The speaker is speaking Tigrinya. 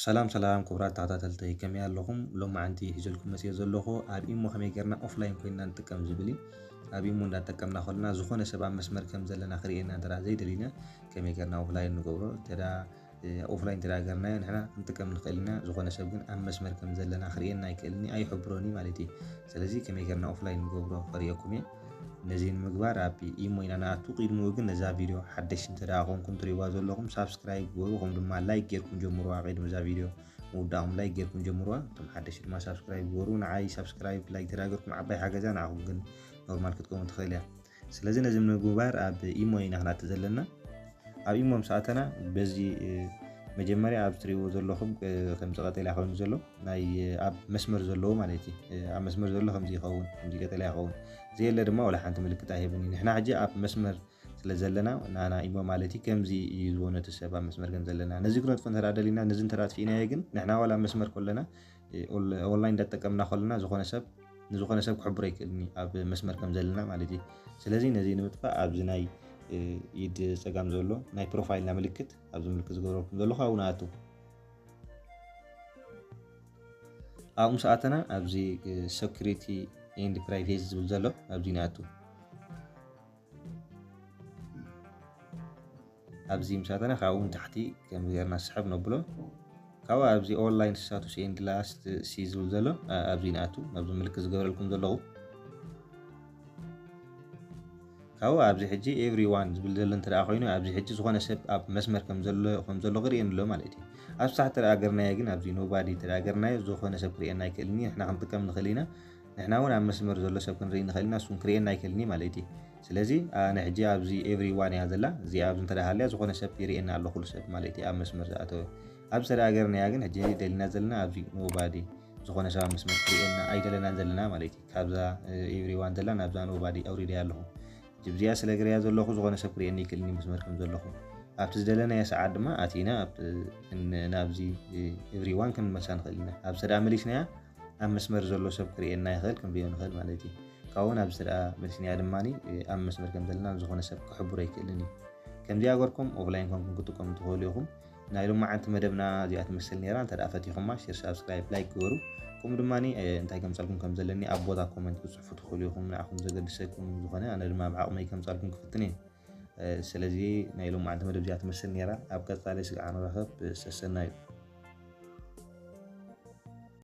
ሰላም ሰላም ክቡራት ተኸታተልተይ፣ ከመይ ኣለኹም? ሎማዓንቲ ሒዘልኩም መፅየ ዘለኹ ኣብ ኢሞ ከመይ ጌርና ኦፍላይን ኮይንና ንጥቀም ዝብል እዩ። ኣብ ኢሞ እንዳጠቀምና ከለና ዝኾነ ሰብ ኣብ መስመር ከም ዘለና ክርእየና እንተ ዘይደሊና ከመይ ጌርና ኦፍላይን ንገብሮ? እንተ ኦፍላይን እንተ ጌርናዮ ንሕና ክንጥቀም ንኽእል ኢና። ዝኾነ ሰብ ግን ኣብ መስመር ከም ዘለና ክርእየና ኣይክእልን እዩ፣ ኣይሕብሮን እዩ ማለት እዩ። ስለዚ ከመይ ጌርና ኦፍላይን ንገብሮ ከርእየኩም እየ። ነዚ ንምግባር ኣብ ኢሞ ኢና ንኣቱ። ቅድሚኡ ግን ነዛ ቪድዮ ሓደሽ እንተ ደኣ ኮንኩም ትሪእዋ ዘለኹም ሳብስክራይብ ግበሩ፣ ከምኡ ድማ ላይክ ጌርኩም ጀምሩዋ። ቅድሚ እዛ ቪድዮ ምውዳእኩም ላይክ ጌርኩም ጀምሩዋ። እቶም ሓደሽ ድማ ሳብስክራይብ ግበሩ። ንዓይ ሳብስክራይብ ላይክ ተዳገርኩም ዓባይ ሓገዛ ንዓኹም ግን ኖርማል ክትከውን ትኽእል እያ። ስለዚ ነዚ ንምግባር ኣብ ኢሞ ኢና ክንኣቱ ዘለና። ኣብ ኢሞ ምስ ኣተና በዚ መጀመርያ ኣብ ትሪእዎ ዘለኹም ከምዚ ቀጠልያ ኮይኑ ዘሎ ናይ ኣብ መስመር ዘለዎ ማለት እዩ። ኣብ መስመር ዘሎ ከምዚ ይኸውን፣ ከምዚ ቀጠልያ ይኸውን። ዘየለ ድማ ወላ ሓንቲ ምልክት ኣይህብን እዩ። ንሕና ሕጂ ኣብ መስመር ስለ ዘለና ናና ኢሞ ማለት እዩ ከምዚ እዩ ዝዎ ነቲ ሰብ ኣብ መስመር ከም ዘለና። ነዚ ክነጥፎ እንተ ደሊና፣ ነዚ እንተ ኣጥፊእናዮ ግን ንሕና ዋላ ኣብ መስመር ከለና ኦንላይን እንዳተጠቀምና ከለና ዝኾነ ሰብ ንዝኾነ ሰብ ክሕብሮ ኣይክእልን እዩ ኣብ መስመር ከም ዘለና ማለት እዩ። ስለዚ ነዚ ንምጥፋእ ኣብዚ ናይ ኢድ ጸጋም ዘሎ ናይ ፕሮፋይልና ምልክት ኣብዚ ምልክት ዝገበረልኩም ዘለኹ ኣብኡ ንኣቱ። ኣብኡ ምስ ኣተና ኣብዚ ሰኩሪቲ ኤንድ ፕራይቬሲ ዝብል ዘሎ ኣብዚ ንኣቱ። ኣብዚ ምስ ኣተና ካብኡ ንታሕቲ ከም ጌርና ስሕብ ነብሎ። ካብኡ ኣብዚ ኦንላይን ስታቱስ ኤንድ ላስት ሲ ዝብል ዘሎ ኣብዚ ንኣቱ፣ ኣብዚ ምልክት ዝገበረልኩም ዘለኹ። ካብኡ ኣብዚ ሕጂ ኤቭሪዋን ዝብል ዘሎ እንተ ደኣ ኮይኑ ኣብዚ ሕጂ ዝኾነ ሰብ ኣብ መስመር ከም ዘሎ ከም ዘሎ ክርእየኒ ኣሎ ማለት እዩ። ኣብ ሳሕ እንተ ደኣ ገርናዮ ግን ኣብዚ ኖባዲ እንተ ደኣ ገርናዮ ዝኾነ ሰብ ክርእየና ኣይክእልን እዩ። ንሕና ክንጥቀም ንኽእል ኢና። ንሕና እውን ኣብ መስመር ዘሎ ሰብ ክንርኢ ንኽእል ኢና፣ እሱ እውን ክርእየና ኣይክእልን እዩ ማለት እዩ። ስለዚ ኣነ ሕጂ ኣብዚ ኤቭሪዋን እያ ዘላ፣ እዚኣ ኣብዚ እንተ ደኣ ሃልያ ዝኾነ ሰብ ይርእየና ኣሎ፣ ኩሉ ሰብ ማለት እዩ ኣብ መስመር ዝኣተወ። ኣብዚ እንተ ደኣ ገርናያ ግን ሕጂ ደሊና ዘለና ኣብዚ ኖባዲ፣ ዝኾነ ሰብ ኣብ መስመር ክርእየና ኣይደለናን ዘለና ማለት እዩ። ካብዛ ኤቭሪዋን ዘላ ናብዛ ኖባዲ ኣውሪደያ ኣለኹ። ሕጂ ብዚኣ ስለ ገርያ ዘለኹ ዝኾነ ሰብ ክርእየኒ ይክእልኒ መስመር ከም ዘለኹ። ኣብቲ ዝደለናዮ ሰዓት ድማ ኣቲና ናብዚ ኤቭሪዋን ክንመልሳ ንኽእል ኢና። ኣብዚ እንተ ደኣ መሊስናያ ኣብ መስመር ዘሎ ሰብ ክርእየና ይኽእል፣ ክንርእዮ ንኽእል ማለት እዩ። ካብኡ ናብዚ እንተ ደኣ መሊስናያ ድማ ኣብ መስመር ከም ዘለና ዝኾነ ሰብ ክሕብሮ ኣይክእልን እዩ። ከምዚኣ ገርኩም ኦፍላይን ኮንኩም ክትጥቀሙ ትኽእሉ ኢኹም። ናይ ሎማዓንቲ መደብና እዚኣ ትመስል ነይራ። እንተ ደኣ ፈቲኹማ ሼር፣ ሳብስክራይብ፣ ላይክ ግበሩ። ከምኡ ድማ እንታይ ከምጻልኩም ከም ዘለኒ ኣብ ቦታ ኮመንት ክትጽሕፉ ትኽእሉ ኢኹም። ንዓኹም ዘገድሰኩም ዝኾነ ኣነ ድማ ብዓቕመይ ከምጻልኩም ክፍትን እየ። ስለዚ ናይ ሎማዓንቲ መደብ እዚኣ ትመስል ነይራ። ኣብ ቀጻሊ ስጋዕ ንራኸብ። ሰሰናዩ።